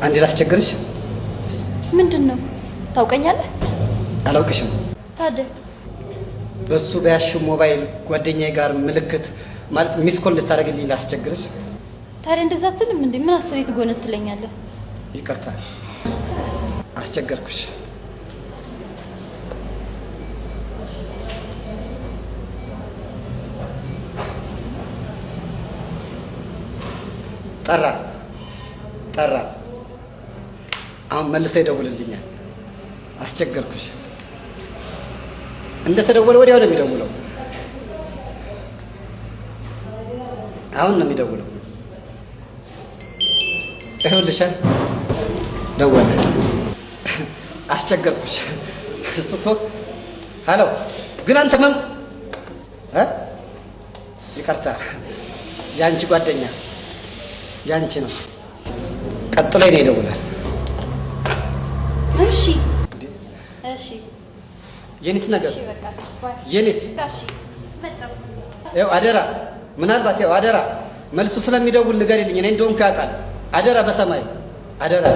አንዴ ላስቸግርሽ። ምንድን ነው? ታውቀኛለህ? አላውቅሽም። ታዲያ? በሱ በያሽው ሞባይል ጓደኛዬ ጋር ምልክት ማለት missed call እንድታደርግልኝ ላስቸግርሽ። ታዲያ እንደዛ አትልም እንዴ? ምን አስሬ ትጎነትለኛለህ? ይቅርታ አስቸገርኩሽ። ጠራ ጠራ። አሁን መልሶ ይደውልልኛል። አስቸገርኩሽ። እንደተደወለ ወዲያው ነው የሚደውለው። አሁን ነው የሚደውለው። ይኸውልሽ ደወለ። አስቸገርኩሽ። እሱ እኮ hello፣ ግን አንተ ምን እ ይቅርታ፣ የአንቺ ጓደኛ ያንቺ ነው። ቀጥሎ እኔ ይደውላል። እሺ እሺ፣ የኔስ ነገር እሺ፣ በቃ bye። የኔስ እሺ፣ መጣሁ። ይኸው አደራ፣ ምናልባት ይኸው አደራ፣ መልሱ ስለሚደውል ንገሪልኝ። እኔ እንደሆንኩ ያውቃል። አደራ፣ በሰማይ አደራ።